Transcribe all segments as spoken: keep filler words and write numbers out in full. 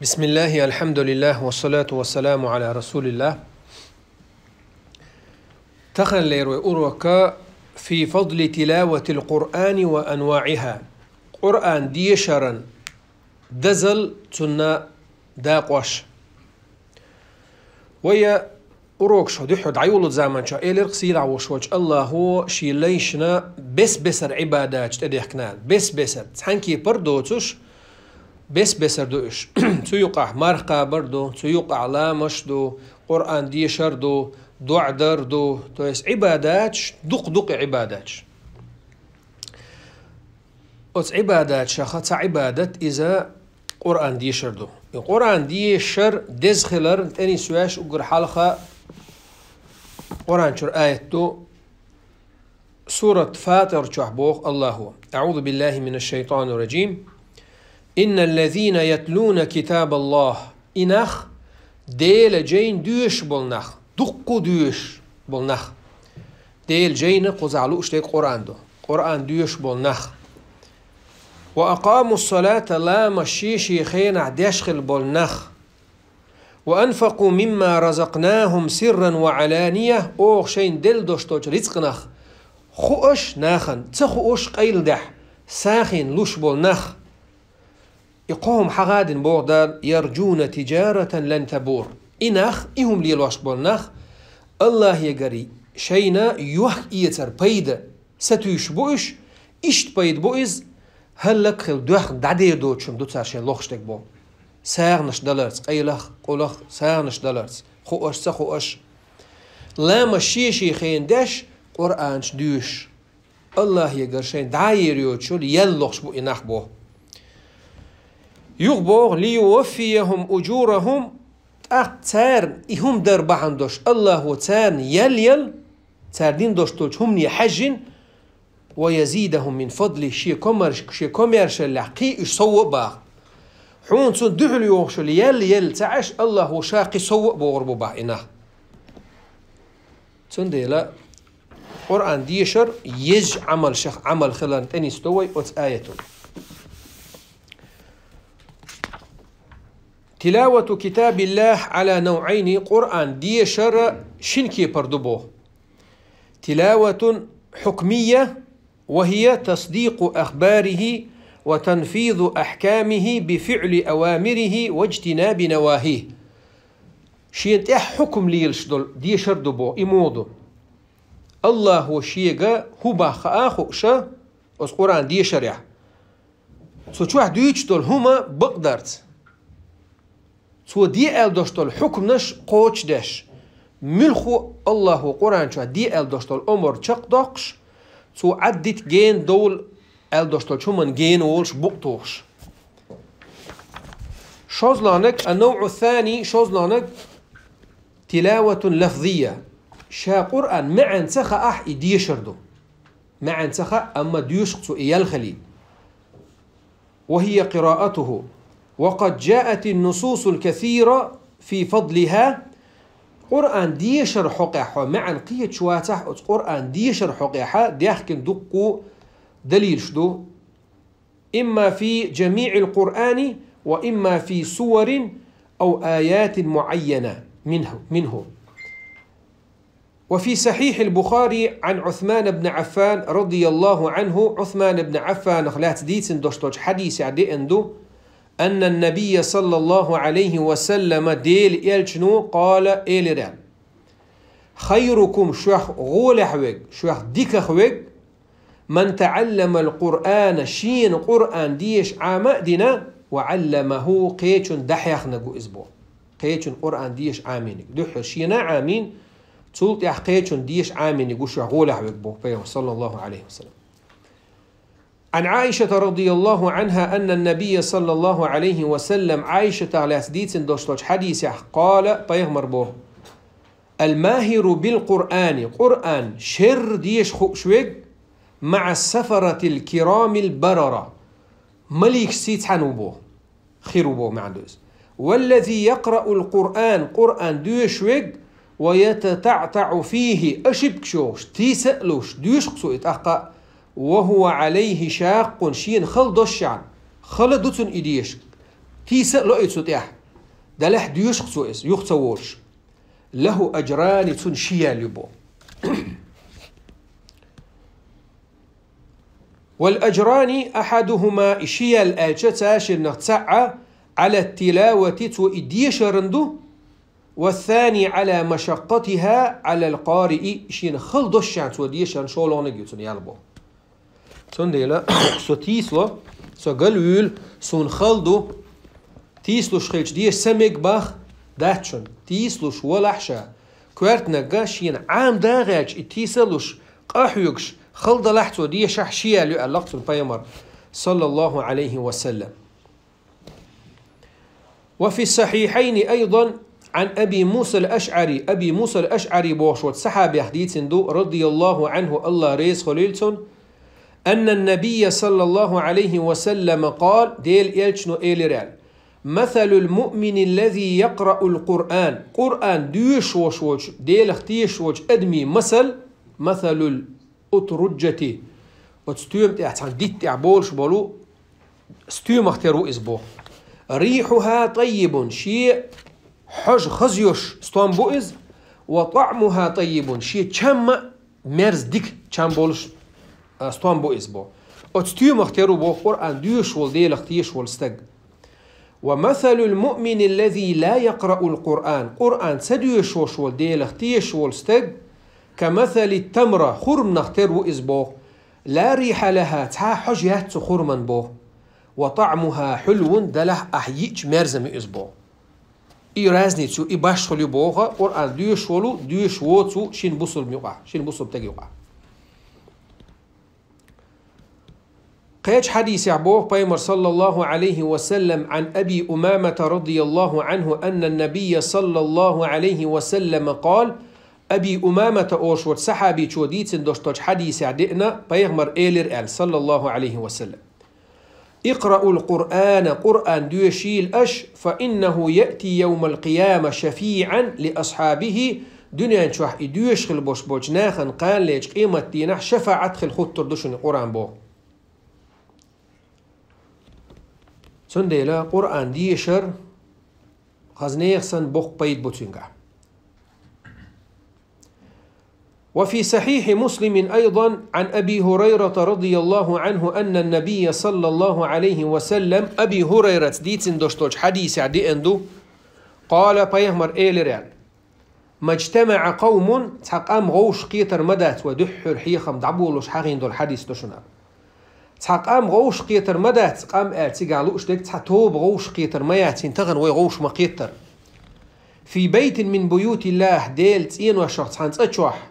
بسم الله، الحمد لله، والصلاة والسلام على رسول الله. Таханлера вай урок في فضل تلاوة القرآن وأنواعها. Къуръан дешаран дазал, цунна дакъош. Вай урокаш духьал дӀайолалуча заманчохь элира-кх сийлахь волуш волчу Аллахо шен лайшна бес-бесара Ӏибадаташ тӀедехкина. Бес-бесара, цхьана кепара доцуш, бес-бесара ду уьш. Цу юкъахь марха кхабар ду, цу юкъахь ламаш ду, Къуръан дешар ду, доӀа дар ду, то есть Ӏибадаташ, дукха-дукха Ӏибадаташ. Оцу Ӏибадаташах цхьа Ӏибадат иза Къуръан дешар ду. И Къуръан дешар деза хилар тӀенисвеш уггар хьалха Къуръан чуьра аят ду. Сурат Фатир чохь боху Аллахо: أعوذ بالله من الشيطان الرجيم. إن الذين يتلون كتاب الله. И нах, Делан жайна доьшуш болу нах, дуккха а доьшуш болу нах. Делан жайна кхузахь лууш дерг Къуръан ду. Къуръан доьшуш болу нах. وأقاموا الصلاة, ламаш шен-шен хенахь деш хилла болу нах. وأنفقوا مما رزقناهم سرا وعلانية, оха шайна делла долуш долчу рицкъанах хууш нахана, ца хууш къайладаьхьа, сагӀина луш болу нах. И кхо хӀума хьахадина боху Дала: يرجون تجارة لن تبور. И нах, и хӀума лелош болу нах, Аллахьегара шайна йохк-эцар, пайда сатуьйсуш бу уьш, иштта пайда бу иза, хӀаллакьхила доьхна дӀадер доцуш хӀума ду цара шайн лохуш дерг боху. СагӀанаш даларца, къайлах, къулах сагӀанаш даларца, хууш, ца хууш. Ламаш шен-шен хенахь деш, Къуръанаш доьшуш. Аллахьегара шайн дӀа а ер йоцуш йолу ял лохуш бу и нах боху. Юха боху: ليوفيهم أجورهم, тӀаккха царна и хӀума дар бахьана долуш Аллахо царна ял яла, цара дина долуш долчу хӀумане хьаьжжина, ويزيدهم من فضله, шен комарш-, шен комаьршаллехь кхин уьш сов а баха. Хьуна цунна дуьхьал йогӀуш йолу ял яла ца Ӏаш, Аллахо ша кхин сов а богӀур бу баха и нах. Цундела Къуръан дешар езачу Ӏамалшах Ӏамал хиларна тӀенисдо вай оцу аятал. تلاوة كتاب الله على نوعين, Къуръан дешар шина кепара ду боху. تلاوة حكمية, وهي تصديق أخباره وتنفيذ أحكامه بفعل أوامره واجتناب نواهيه. Шена тӀехь хьукам лелаш долу дешар ду боху, и муха ду. Аллахо шега хӀун боху а хууш, оцу Къуръан дешарехь. Цу чохь дуьйцуш долу хӀума бакъдарца. Цо де аьлла долуш долу хьукманаш кхочушдеш. Муьлхха а Аллахо Къуръан чохь де аьлла долуш долу омар чекхдоккхуш, цо Ӏаддита гена довла аьлла долуш долчу хӀуманна гена волуш букъ тухуш. ШозлагӀнаг, النوع الثاني, шозлагӀнаг, تلاوة لفظية. Ша Къуръан маьӀна ца хаахь и дешар ду. МаьӀна ца хаьа, амма доьшу-кх цо и ял хилийта. وهي قراءته. وقد جاءت النصوص الكثيرة في فضلها. Къуръан дешар хьокъехь, хьо маьӀна кхеташ вацахь, оцу Къуръан дешар хьокъехь даьхкина дуккха далилаш ду. إما في جميع القرآن وإما في سور أو آيات معينة منه، منه. وفي صحيح البخاري عن عثمان بن عفان رضي الله عنه, Ӏусман ибн Ӏаффанах лаьцна дийцина долуш долчу хьадисехь деана ду, أن النبي صلى الله عليه وسلم, Делан элчано, قال, элира: خيركم, шух гӀолехь верг, шух диках верг, من تعلم القرآن, шена Къуръан деша Ӏама а дина, وعلمه, кхечунна дӀахьехнарг ву иза боху. Кхечунна Къуръан деша Ӏамийнарг. Дуьххьара шена а Ӏамийна, цул тӀаьхьа кхечунна деша Ӏамийнарг ву шух гӀолехь верг боху Пайхамара, صلى الله عليه وسلم. عن عائشة رضي الله عنها أن النبي صلى الله عليه وسلم, Ӏайшатах лаьцна дийцина долуш долчу хьадисехь, قال, Пайхамара боху: الماهر بالقرآن, Къуръан шерра деша хууш верг, مع السفرة الكرام البررة, маликашций цхьаьна ву боху, хир ву боху маьӀна ду иза. والذي يقرأ القرآن, Къуръан доьшуш верг, ويتتعتع فيه, ошибкаш йохуш, тийса а луш, доьшу-кх цо и тӀаккха, وهو عليه شاق, шена хала долуш а, хала ду цунна и деша. тийса а ло и цу тӀехь, делахь доьшу-кх цо иза, юха ца волуш. Лаху аджрани, цунна ши ял ю бо. Вал аджрани ахьадухума, и ши ял аьлча, цаьршиннах цхьаъ а, Ӏала тилавати, цо и дешарна ду, ва сани Ӏала машаккатиха Ӏалал къарии, шена хала долччехь цо дешарна шолгӀаниг ю цунна ял бо. Цундела со тийсало, со галвуьйлу, суна хала ду, тийсалуш хилча деша ца мега бах, дац шуна, тийсалуш валахь ша, коьртаниг шена Ӏамадаьлча и тийсалуш, къахьоьгуш, хала далахь цо дешахь, ши ял ю аьлла-кх цунна пайхамар, саллаллаху Ӏалайхи ва саллам. وفي الصحيحين أيضا عن أبي موسى الأشعري، Аби Муса ал-АшӀари бохуш волчу сахьабех дийцина ду, радияллаху Ӏанху, АллахӀ реза хуьлийла цунна, أن النبي صلى الله عليه وسلم قال، Делан элчано элира аьлла: مثل المؤمن الذي يقرأ القرآن، Къуръан доьшуш волуш волчу, Делах тешаш волчу адамийн масал, مثل الأترجة, оцу стоьма тӀехь цхьана дитта тӀехь болуш болу стоьмах тера ву иза боху. ريحها طيب, шен хьожа хаза йолуш стом бу иза, وطعمها طيب, шен чам а мерза дика чам болуш, а, стом бу иза боху. Оцу стоьмах тера ву боху Къуръан доьшуш волу, Делах тешаш волу стаг. ومثل المؤمن الذي لا يقرأ القرآن، Къуръан ца доьшуш волу, Делах тешаш волу стаг, كمثل التمرة، хурманах тера ву иза боху, لا ريح لها، цхьа а хьожа яц цу хурман боху, وطعمها حلو، делахь ахь йиъча мерза ю иза боху. И разница ю, и башхалла ю боху, Къуръан доьшуш волу, доьшуш воцу шина бусулба юкъахь, шина бусулба таг юкъахь. Кхечу хьадисехь боху пайхамар, саллаллаху Ӏалайхи ва саллам, عن أبي أمامة رضي الله عنه أن النبي صلى الله عليه وسلم قال، Аби Умамата олуш волчу сахьабичо дийцина долуш долчу хьадисехь деана, пайхамар элира аьлла, саллаллаху Ӏалайхи ва саллам: اقرأوا القرآن، Къуръан доьшийла аша, فإنه يأتي يوم القيامة شفيعا لأصحابه، дуьнен чохь и доьшуш хила болуш болчу нахана кханалечу къематдийнахь шафаӀат хила хӀуттур ду шуна Къуръан боху. Цундела Къуръан дешар хаза нехан санна боккха пайда бу цуьнгахь. وفي صحيح مسلم أيضا عن أبي هريرة رضي الله عنه أن النبي صلى الله عليه وسلم، Аби ХӀурайрас дийцина долуш долчу хьадисехь деана ду, قال، пайхамар элира аьлла: ما اجتمع قوم، цхьа къам вовшах кхетар ма дац, вай дуьххьара хьехам дӀаболуш хьахийна долу хьадис ду шуна. Цхьа къам вовшах кхетар ма дац, къам аьлла цигахь лууш дерг цхьа тоба вовшах кхетар ма яц, хӀинца тахана вай вовшах ма кхеттара. في بيت من بيوت الله، Делан цӀеношах цхьана цӀа чохь,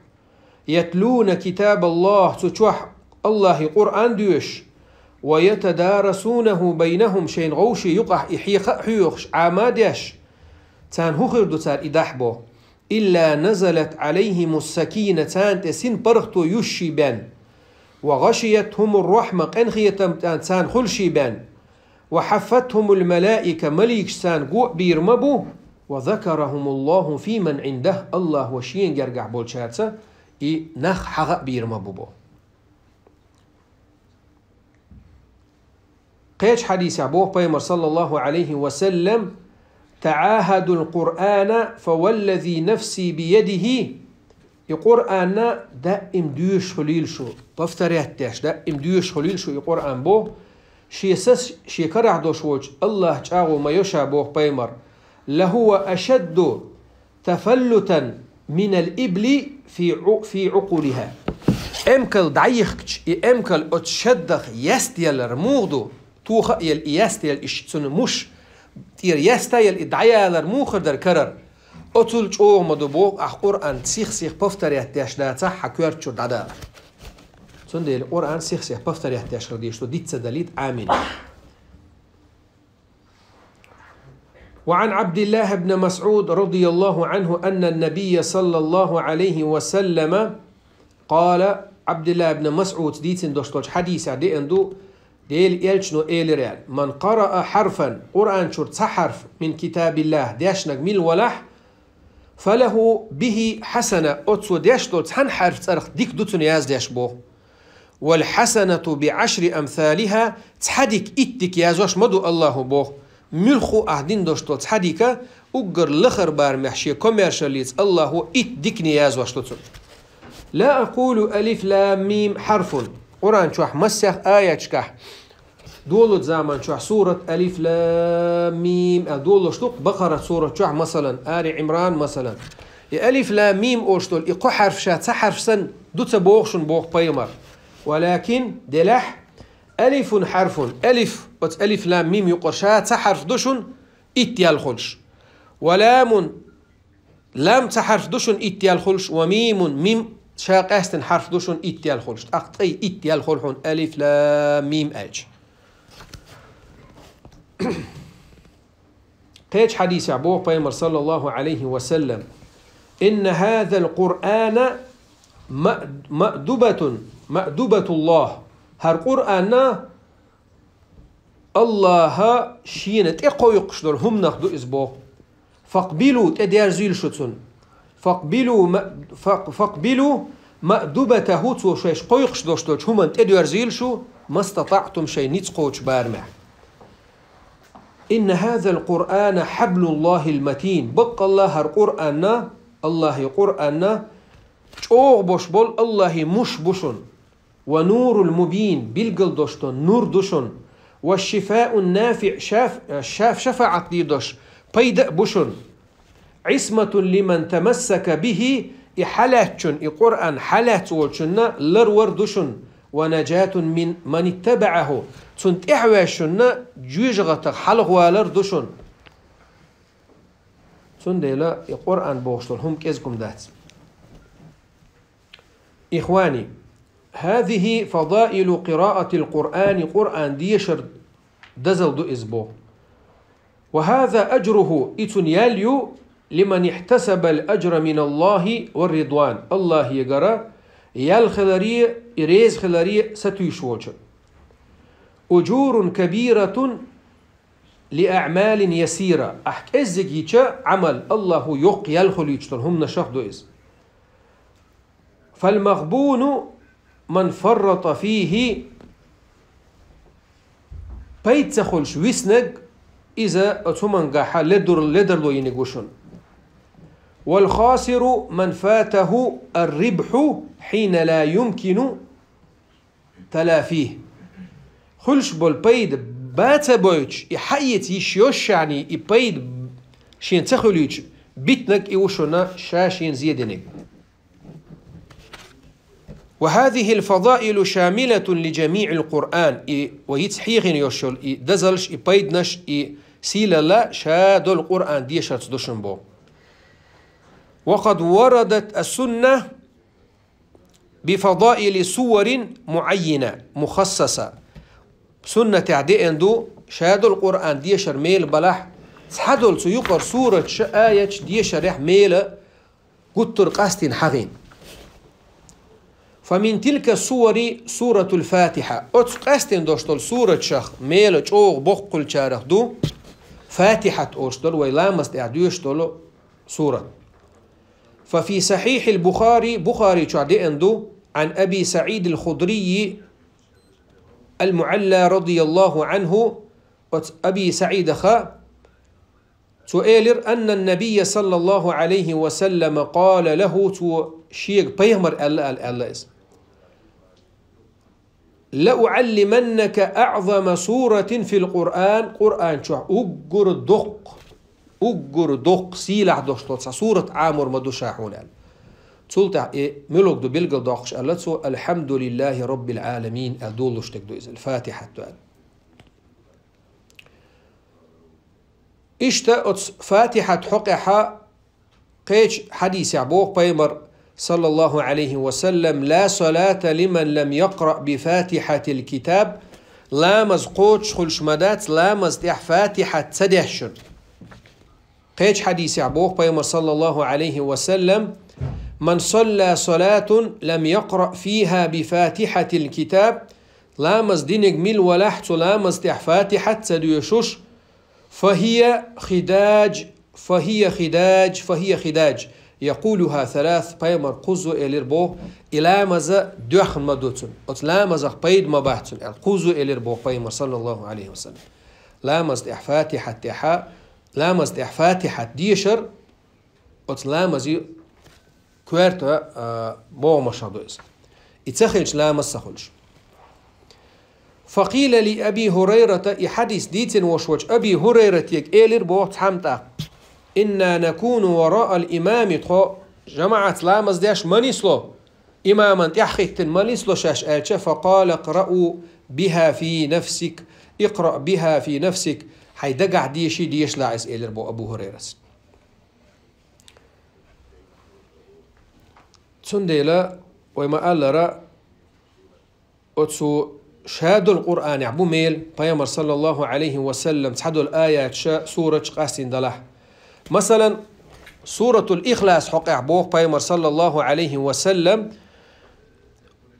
يتلون كتاب الله، цу чохь АллахӀан Къуръан доьшуш, ويتدارسونه بينهم، шайна вовшийн юкъахь и хьеха а хьоьхуш, Ӏама а деш, царна хӀун хир ду цара и дахь бо? إلا نزلت عليهم السكينة، царна тӀе син паргӀато юьсший бен. وغشيتهم الرحمة، къинхетам царна хуьлший бен. وحفتهم الملائكة، маликаш царна го а бийр ма бу. وذكرهم الله فيمن عنده، АллахӀа шен гергахь болчаьрца и нах хьаха а бийр ма бу бо. Кхечу хьадисехь боху пайхамар, саллаллаху Ӏалайхи ва саллам: تعاهدوا القرآن فوالذي نفسي بيده. И Къуръанна даим доьшуш хуьлийла шу, повторять деш, даим доьшуш хуьлийла шу и Къуръан боху, шен сас шен карахь долуш волчу АллахӀан чӀагӀо ма йо ша боху пайхамар. لهو أشد تفلتا من الإبل في عو-، في عقولها. Эмкал дӀайихкича, и эмкал оцу шаддах ястаялар муха ду, тоха а елла и ястаялла, и ш-, цуьнан муш тӀера яста а елла и дӀаялар муха хир дара карара. Оцул чӀогӀа ма ду боху ахь Къуръан сих-сих повторять деш дацахь хьан коьрта чуьра дӀадалар. Цундела Къуръан сих-сих повторять деш хила дезаш ду, диц ца далийта Ӏамийна. وعن عبد الله بن مسعود رضي الله عنه أن النبي صلى الله عليه وسلم قال، Ӏабдулла ибн МасӀуда дийцина долуш долчу хьадисехь деана ду, Делан элчано элира аьлла: من قرأ حرفا، Къуръан чуьра цхьа хьарф, من كتاب الله، дешнарг мила валахь, فله به حسنة، оцо деш долу цхьана хьарф цӀарах дика ду цунна яздеш боху. والحسنة بعشر أمثالها، цхьа дика итт дика яздеш ма ду АллахӀа боху. Муьлхха а ахь дина долуш долу цхьа дика, уггар лахара барамехь шен комаьршаллица Аллахо итт дикане яздеш ду цунна. «لا أقول ألف لام ميم حرف». Къуръан чохь массех аяташкахь долу заман чохь сурат Алиф Лам Мим аьлла долуш ду, Бакъарат сурат чохь, масалан, Али Ӏимран, масалан. И Алиф Лам Мим олуш долу и кхо хьарф ша цхьа хьарф санна ду ца боху шуна, боху пайхамар. Валакин, делахь, алифун хьарфун, алиф, оцу Алиф Лам Мим юкъара ша цхьа хьарф ду шуна, итт ял хуьлуш. Ва ламун, лам цхьа хьарф ду шуна итт ял хуьлуш, ва мимун, мим ша къаьстина хьарф ду шуна итт ял хуьлуш. ТӀаккха цӀе итт ял хуьлу хьуна Алиф Лам Мим аьлча. Кхечу хьадисехь боху пайхамар, саллаллаху Ӏалайхи ва саллам: «Инна хазал Къуръана ма-, маъдубатун, маъдубатуллах». ХӀара Къуръан Аллаха шена тӀе кхойкхуш долу хӀуманах ду иза боху. «Факъбилу», тӀедерзийла шу цунна. «Факъбилу ма-, факъ-, факъбилу маъдубатаху», цо шайш кхойкхуш долуш долчу хӀуманна тӀедерзийла шу, «мастатаътум», шайн ницкъ кхочу барамехь. «Инна хазал Къуръана хьаблуллахил матин». Баккъалла хӀара Къуръан, Аллахьи Къуръан, чӀогӀа бош болу Аллахьи муш бу шуна. «Ва нурул мубин», билгал долуш долу нур ду шуна. «Ва шифаун нафиъ», шаф-, шаф-, шафаӀат дийр долуш пайда а бу шуна. «Ӏисматун лиман тамассака бихи», и хьалаьцчун, и Къуръан хьалаьцна волчунна ларвар ду шуна. «Ва нажатун мин ман иттабаъаху», цунна тӀаьхьаваьшшунна жоьжахатах хьалхавалар ду шуна. Цундела и Къуръан бохуш долу хӀума кӀезиг хӀума дац. Ихвани, хазихи фадаилу къираатил Къуръани, Къуръан дешар дозалла ду иза боху. «Ва хаза ажруху», и цунна ял ю, «лиман ихтасабал ажра миналлахи ва ридван», Аллахьегара ял хиларе, и реза хиларе сатуьйсуш волчу. «Ужурун кабиратун ли аъмалин ясира», ахь кӀеззиг йича Ӏамал, Аллахьо йоккха ял хуьлуьйтуш долу хӀуманашах ду иза. «Фалмагъбуну ман фаррата фихи», пайда ца хуьлуш виснарг, иза оцу хӀумангахьа ледур-, ледарло йиниг ву шуна. «Вал хасиру ман фатаху ар-рибху хьина ла юмкину талафихи». Хуьлуш болу пайда бан ца бойтуш, и хьаэца йиш йолуш шена и пайда шена ца хуьлуьйтуш, битинарг и ву шуна ша шена зен динарг. «Ва хазихил фадаилу шамилатун ли жамиъил Къуръан», и ва йиц хьехина йолуш йолу и дозаллаш, и пайданаш, и сийлалла ша долу Къуръан дешарца ду шуна боху. «Ва къад варадат ас-сунна би фадаили суварин муаййина, мухассаса». Суннатехь деана ду, ша долу Къуръан дешар мела балахь, цхьадолу цу юкъара сураташ, аяташ дешарехь мела гуттар а къастийна хьахийна. «Фа мин тилка сувари суратул Фатиха». Оцу къаьстина долуш долу сураташах мела чӀогӀа боккхуьлчарах ду Фатихат олуш долу, вай ламаз тӀехь доьшуш долу сурат. «Фа фи сахьихьил Бухари», Бухари чохь деана ду, «Ан Аби Саидил Худрийи ал-Муалла радияллаху анху», оцу Аби Саидаха, цо элира: «Аннан набийя саллаллаху алейхи ва саллама къала лаху», цо шега пайхамар аьлла аьлла, аьлла иза. «Ла уаллиманнака аъзама суратин фил Къуръан», Къуръан чохь уггар доккха, уггар доккха сийлахь долуш долу цхьа сурат Ӏамор ма ду ша хьуна аьлла. Цул тӀаьхьа и муьлург ду билгал доккхуш аьлла цо: «Алхьамдулиллахи роббил Ӏаламин», аьлла долуш дерг ду иза, Фатихат ду аьлла. Иштта оцу Фатихат хьокъехьа кхечу хьадисехь боху пайхамар, саллаллаху алейхи ва саллам: «Ла салата лиман лам якъра би фатихатил китаб», ламаз кхочуш хуьлуш ма дац, ламаз тӀехь Фатихат ца дешшуна. Кхечу хьадисехь боху пайхамар, саллаллаху алейхи ва саллам: «Ман салла салатун лам якъра фиха би фатихатил китаб», ламаз диниг мила валахь, цу ламаз тӀехь Фатихат ца доьшуш, «Фахия хидаж, фахия хидаж, фахия хидаж», якъулуха салас, пайхамар кхуззо элира боху, и ламаза доьхна ма ду цунна, оцу ламазах пайда ма бац цунна аьлла, кхуззо элира боху пайхамар, саллаллаху алейхи ва саллам. Ламаз тӀехь Фатихьат тӀехьа, ламаз тӀехь Фатихьат дешар, оцу ламазан коьрта, а, богӀамашах ду иза. И ца хилча ламаз ца хуьлуш. فقيل لأبي هريرة, и хьадис дийцина волуш волчу Аби ХӀурайратега элира боху цхьамма тӀаккха: إنا نكون وراء الإمام, тхо жамаӀатца ламаз деш ма нисло, имаман тӀаьхьахӀиттина ма нисло шаьш аьлча, فقال اقرأ بها في نفسك، اقرأ بها في نفسك, хьайн дагахь деший, дешалахь иза, элира боху Абу ХӀурайрас. Цундела вай ма-аллара, оцу шадолу Къуръанехь бу мел, Пайхамар, саллаллаху Ӏалайхи ва саллам, цхьадолу аяташа, сураташ къастийна далахь. Масалан, Суратул Ихлас хьокъехь боху Пайхамар, саллаллаху Ӏалайхи ва саллам: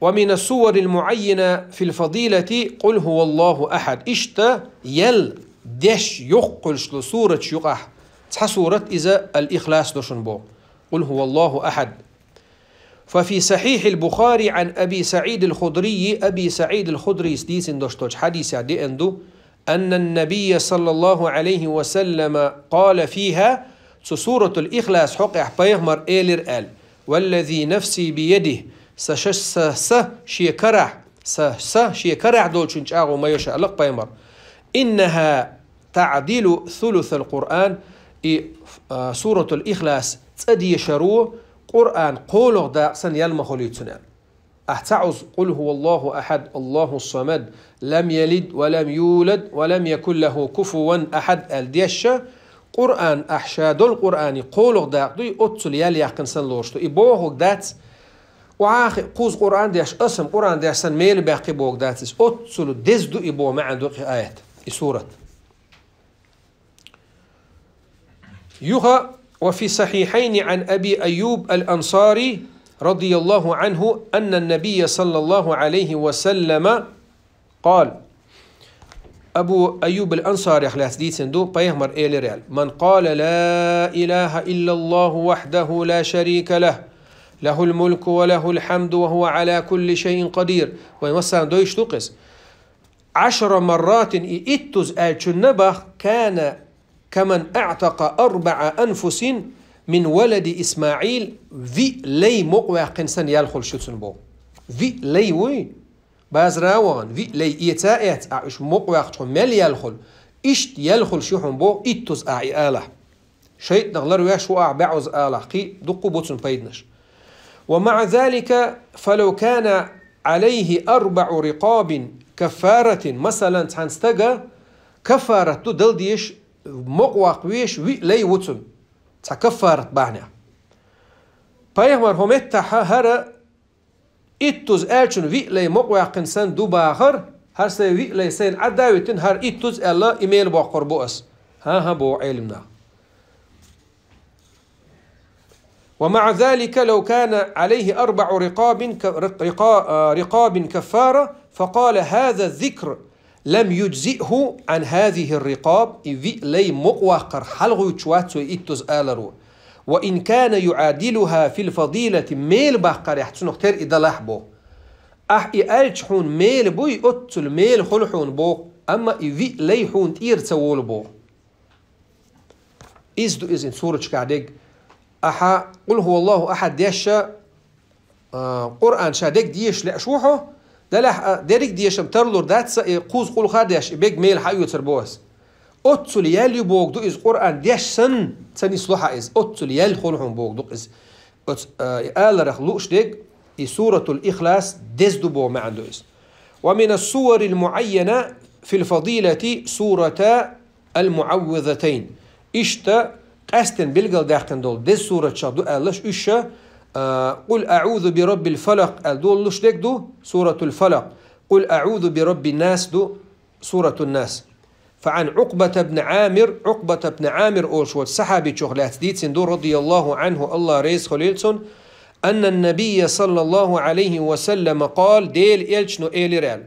ومن السور المعينة في الفضيلة قل هو الله أحد. Иштта ял деш йоккхуьлуш долу сураташ юкъахь цхьа сурат иза Ал-Ихлас ду шуна боху. قل هو الله أحد. ففي صحيح البخاري عن أبي سعيد الخدري, Аби СаӀид ал-Худрийс дийцина долуш долчу хьадисехь деана ду, أن النبي صلى الله عليه وسلم قال فيها, цу Суратул Ихлас хьокъехь Пайхамар элира аьлла: والذي نفسي بيده, са, ша, са, са шен карахь, са, са шен карахь долчун чӀагӀо ма йо ша, аьлла-кх Пайхамар, إنها تعدل ثلث القرآن, и, а, Суратул Ихлас цӀа дешаро Къуръан кхоалгӀа дакъа санна ял ма хуьлуьйту цунна аьлла. Ахь ца Ӏузу: قل هو الله أحد، الله الصمد، لم يلد ولم يولد ولم يكن له كفوا أحد аьлла дешша, Къуръан, ахь шадолу Къуръанан кхоалгӀа дакъа дуй, оццул ял яьккхина санна лоруш ду. И бохург дац, охьа а хи-, кхузза Къуръан деш, аса-м Къуръан деш санна мела баьккхи бохург дац иза. Оццул деза ду и боху маьӀна ду кхин аят, и сурат. Юха: وفي الصحيحين عن أبي أيوب الأنصاري رضي الله عنه أن النبي صلى الله عليه وسلم قال. Абу Айюб ал-Ансарех лаьцна дийцина ду, Пайхамар элира аьлла: من قال لا إله إلا الله وحده لا شريك له، له الملك وله الحمد وهو على كل شيء قدير. Вай массарна дойуш ду-кх иза. عشر مرات, и иттуза аьллачунна бах, كان كمن أعتق أربع أنفس من ولد إسماعيل, виъ лай мукъаваьккхина санна ял хуьлуш ю цунна боху. Виъ лай вуй, базара а вахана, виъ лай эца а эцна, ахь уьш мукъаваьккхича хьуна мел ял хуьлу, иштта ял хуьлуш ю хьуна боху, иттуза ахь и алахь. ШайтӀанах ларвеш ву ахь бӀозза алахь, кхин дуккха а бу цунна пайданаш. ومع ذلك فلو كان عليه أربع رقاب كفارة, масалан, цхьана стага каффарат ду дала дезаш, мукъаваккха везаш виъ лай ву цунна, цхьа каффарат бахьанехь. Пайхамар хӀокху меттехь хӀара иттуза аьллачун виъ лай мукъаваьккхина санна ду бахар, хӀара сайн виъ лай сайна Ӏадда а витина, хӀара иттуза аьлла, и мела боккхур бу ас. ХӀан-хӀа, боху Ӏеламнаха. ومع ذلك لو كان عليه أربع رقاب ك-، رق-، رقا-، آه، رقاب كفارة، فقال هذا الذكر لم يجزئه عن هذه الرقاب, и виъ лай мукъаваккхар хьалхавуьйтуш вац цо иттуза аларо. وإن كان يعادلها في الفضيلة, мела баккхарехь цунах тера и далахь бо. Ахь и аьлча хьуна мела буй, оццул мела хуьлу хьуна боху, амма и виъ лай хьуна тӀера ца волу боху. Иза ду иза сураташкахь дерг. Ахьа къул хӀу валлахӀу ахьад дешша, а, Къуръан ша дерг дешаш лаьаш ву хьо, делахь а дерриг дешам тарлур дац сан, и кхузза къулхӀа деш, и берг мела хьаоьцур бу ас. Оццул ял ю боху ду иза, Къуръан деш санна ца нисло хьан иза. Оццул ял хуьлу хьуна боху ду иза. Оцу, а, и аларах лууш дерг, и Суратул Ихлас деза ду боху маьӀна ду иза. ومن السور المعينة في الفضيلة سورتا المعوذتين. Иштта, къаьсттина билгалдаьккхина долу деза сураташах ду аьллаш уьш, а, «Къул аӀузу би раббил фалакъ» аьлла долалуш дерг ду, Суратул Фалакъ, «Къул аӀузу би раббин нас» ду, Суратун Нас. فعن عقبة بن عامر, Ӏукъбата бн Ӏамир олуш волчу сахьабичух лаьцна дийцина ду, радияллаху Ӏанху, Аллах реза хуьлийла цунна, أن النبي صلى الله عليه وسلم قال, Делан элчано элира аьлла: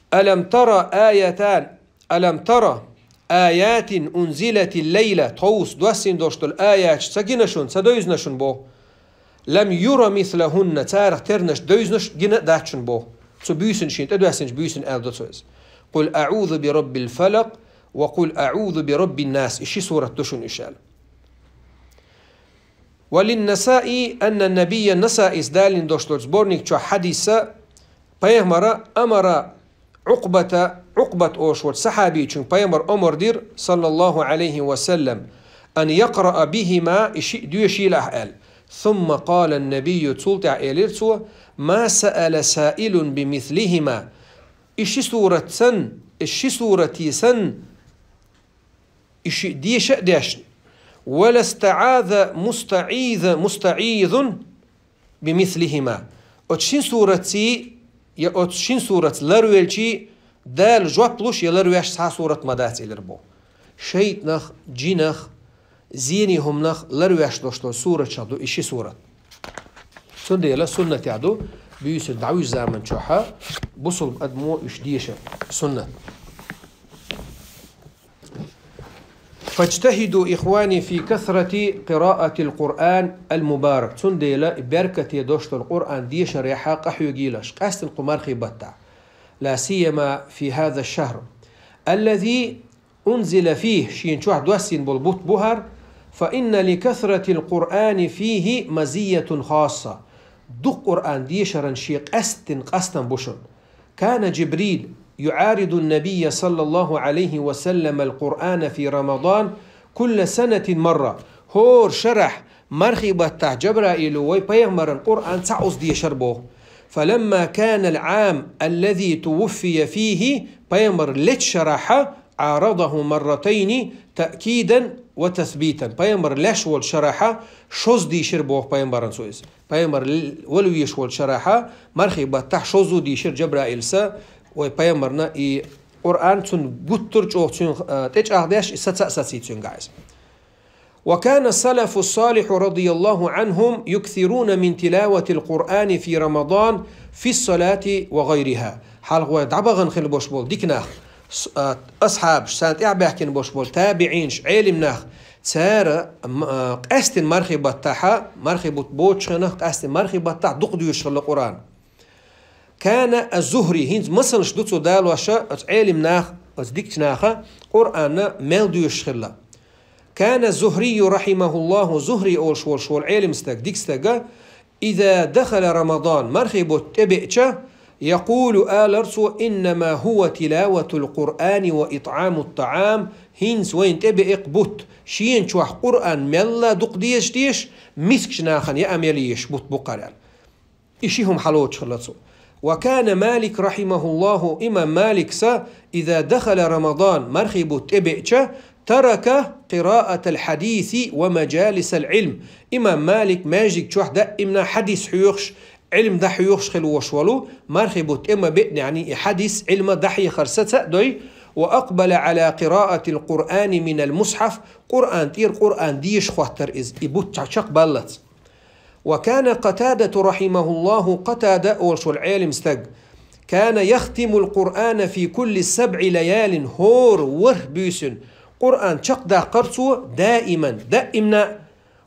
«Алам тара аятан, алам тара аятин унзилатил лайла», тховса доссийна долуш долу аяташ ца гина шуна, ца девзина шуна боху. «Лам юра мислахунна», царах тернаш девзинарш гина а дац шуна боху. Цу буьйсанна, шена тӀедоьссинчу буьйсанна аьлла ду цо иза. «Къул аӀузу би раббил фалакъ, «وقل أعوذ برب الناس», и ши сурат ду шуна уьш аьлла. «وللنسائي أن النبي», Насаис далийна дош долчу сборник чохь хьадиса, пайхамара амара Ӏукъбата, Ӏукъбат олуш волчу сахьабичуьнга пайхамар омар дира, саллаллаху Ӏалайхи ва саллам, «أن يقرأ بهما», и шиъ доьшийла ахь аьлла. «ثم قال النبي», цул тӀаьхьа элира цо, «ما سأل سائل بمثلهما». И ши сурат санна, и ши сурате санна, и шиъ деша а дешна. «ولا استعاذ مستعيذ، مستعيذ بمثلهما». Оцу шин суратций, я оцу шин суратца ларвелчий, Дала жоп луш я ларвеш цхьа сурат ма дац, элира боху. ШайтӀанах, джинах, зене хӀуманах ларвеш долуш долу суратшах ду и ши сурат. Цундела суннатехь ду, буьйсанна дӀавуьжу заман чохьа, бусулба адамо уьш дешар суннат. «فاجتهدوا، إخواني، في كثرة قراءة القرآن المبارك». Цундела и беркате дош долу Къуръан дешарехьа къахьоьгийлаш, къаьсттина кху мархий баттахь. «لا سيما في هذا الشهر الذي أنزل فيه», шена чохь доссийна болу бутт бу хӀара, «فإن لكثرة القرآن فيه مزية خاصة». Дукха Къуръан дешаран шен къаьсттина къастам бу шуна. «كان جبريل يعارض النبي صلى الله عليه وسلم القرآن في رمضان كل سنة مرة». ХӀора шарахь мархий баттахь Джабраило вай пайхамаран Къуръан цхьа оза дешар боху. «فلما كان العام الذي توفي فيه», пайхамар лечу шарахьа, «عارضه مرتين تأكيدا وتثبيتا». Пайхамар леш волчу шарахьа шозза дийшира боху пайхамаран цо иза. Пайхамар л-, вала веш волчу шарахьа, мархий баттахь шозза дийшира Джабраилса вай пайхамарна и Къуръан, цунна гуттар а чӀогӀа цуьнан, а, тӀечӀагӀдеш, и саца а саций цуьнгахь иза. «وكان السلف الصالح رضي الله عنهم يكثرون من تلاوة القرآن في رمضان في الصلاة وغيرها». Хьалха вай дӀабахана хила бош болу дика нах, с-, а, асхьабаш, царна тӀаьхьа баьхкина бош болу табиӀинаш, Ӏелим нах, цара, м-, а, къаьсттина мархий баттахьа, мархий бутт боцучу хенахь, къаьсттина мархий баттахь дукха доьшуш хилла Къуръан. «كان الزهري», хӀинца масалш ду цо далош, оцу Ӏелим наха, оцу дикачу наха Къуръанна мел доьшуш хилла. «كان الزهري رحمه الله», Зухри олуш волуш волу Ӏелим стаг, дика стага, «إذا دخل رمضان», мархий бутт тӀебеъча, «يقول», алар цо: «إنما هو تلاوة القرآن وإطعام الطعام», хӀинца вайна тӀебеъкх бутт, шена чохь Къуръан мелла дукха дезаш дезаш, мискачу нахана яа мел езаш бутт бу кхара аьлла. И ши хӀума хьалоцуш хилла цо. «وكان مالك رحمه الله», имам Малик са, «إذا دخل رمضان», мархий бутт тӀебеъча, «ترك قراءة الحديث ومجالس العلم». Имам Малик маьждиг чохь даимна хьадис хьоьхуш, Ӏилм дан хьоьхуш хила вош волу, мархий бутт тӀе ма беънехь и хьадис, Ӏилма дӀахьехар саца а дой, «وأقبل على قراءة القرآن من المصحف», Къуръан тӀера Къуръан деша хӀоттара иза, и бутт ча-, чекхбаллалц. «وكان قتادة رحمه الله», Къатада олуш волу Ӏелим стаг, «كان يختم القرآن في كل سبع ليال», хӀора ворхӀ буьйсина Къуръан чекхдаккхар цо даиман, даимна,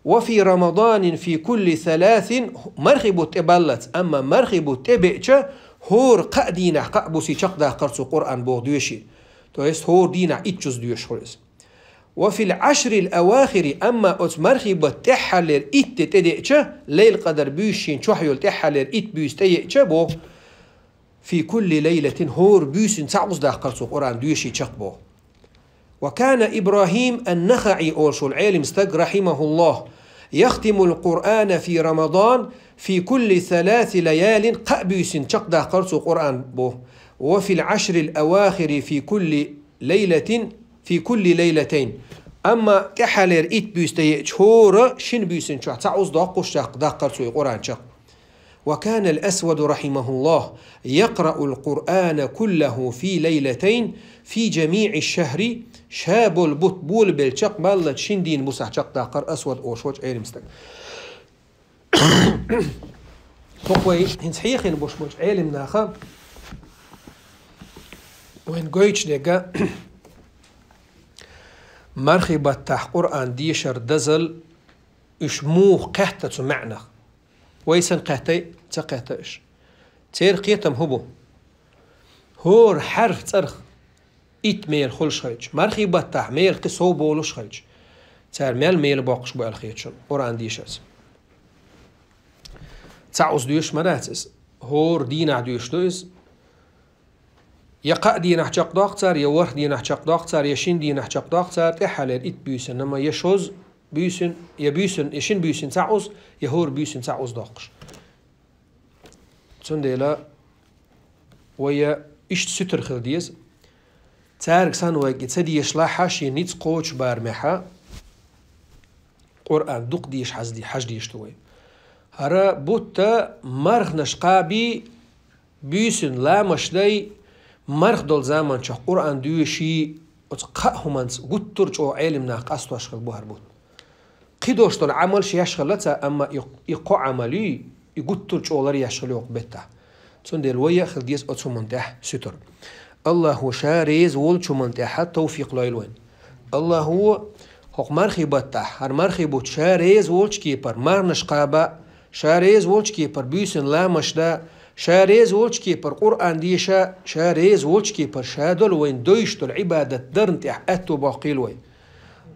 «وفي رمضان في كل ثلاث», мархий бутт тӀе баллалц, амма мархий бутт тӀе беъча, хӀора кхаа дийнахь кхаа буси чекхдаккхар цо Къуръан боху доьший. То есть хӀора дийнахь итт жуз доьшуш хуьлу иза. «وفي العشر الأواخر», амма оцу мархий бутт тӀаьххьарлера итт де тӀедеъча, Лайлатул-Къадар буьйсанна чохь йолу тӀаьххьарлера итт буьйса тӀееъча боху, «في كل ليلة», хӀора буьйсанна цхьа оза даккхар цо Къуръан доьший чекх боху. «وكان إبراهيم النخعي», олуш волу Ӏелим стаг, «رحمه الله، يختم القرآن في رمضان في كل ثلاث ليال», кхаа буьйсанна чекхдаккхар цо Къуръан боху, «وفي العشر الأواخر في كل ليلة، في كل ليلتين». Амма тӀаьххьарлера итт буьйса тӀееъча, хӀора шина буьйсанна чохь цхьа оза доккхуш чекхдаккхар цо и Къуръан чекх. «وكان الأسود رحمه الله يقرأ القرآن كله في ليلتين في جميع الشهر», ша болу бутт болабелла чекхбаллалц шина дийнан бусахь чекхдаккхар Асвад олуш волчу Ӏелим стага. ХӀокху вай хӀинца хьехийна болуш болчу Ӏелим наха вайна гойтуш дерг, мархий баттахь Къуръан дешар дозалла, уьш муха кхетта цу маьӀнах. Вай санна кхеттай, ца кхетта уьш. Церан кхетам хӀун бу? ХӀора хьарф цӀарах итт мел хуьлуш хилча, мархий баттахь мел кхин сов болуш хилча, цара мел мел боккхуш бу аьлла хеташ, Къуръан дешарца. Цхьаъ уз доьшуш ма дац иза. ХӀора дийнахь доьшуш ду иза. Я кхаа дийнахь чекхдоккху цара, я ворхӀ дийнахь чекхдоккху цара, я шина дийнахь чекхдоккху цара, тӀаьххьара итт буьйсанна ма, я шозза буьйсанна, я буьйсанна, я шина буьйсанна цхьаъ уз, я хӀора буьйсанна цхьаъ уз доккхуш. Цундела вай иштта суьтар хила деза. Цаьрга санна вайга и ца дешалахь, шен ницкъ кхочу барамехь Къуръан дукха деша хьажа де-, хьажа дезаш ду вай. ХӀара бутт марханаш кхаба, буьйсанна ламазаш дай, марха долу заманчохь Къуръан доьший, оцу кхаа хӀуманца гуттар а чӀогӀа Ӏелам нах къастош хилла бу хӀара бутт. Кхидолуш долу Ӏамалш еш хилла цара, амма и, и кхо Ӏамал ю, и гуттар а чӀогӀа лар еш хилла йоккху беттахь. Цундела вай а хила деза оцу хӀуманна тӀехь суьтар. Аллахо ша реза волчу хӀуманна тӀехь товфикъ лойла вайн. Аллахо хӀокху мархий баттахь, хӀара мархий бутт ша реза волчу кепара марханаш кхаба, ша реза волчу кепара буьйсанна ламазаш да, ша реза волчу кепара Къуръан деша, ша реза волчу кепара ша долу вайн дойуш долу Ӏибадат дарна тӀехь аьтто боккхийла вай.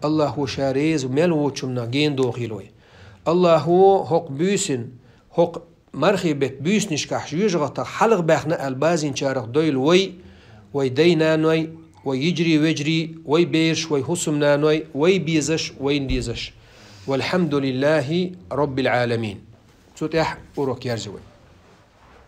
Аллахо ша реза мел волчу хӀуманах гена дохийла вай. Аллахо хӀокху буьйсанна, хӀокху мархий беттан буьйсанашкахь жоьжахатех хьалха баьхна аьлла базийначарах дойла вай, вай дай-наной, вай йижарий-вежарий, вай бераш, вай хӀусамнаной, вай безаш, вайна дезаш. Валхьамдулиллахи Роббил Ӏаламин. Цу тӀехь урок ерза вай.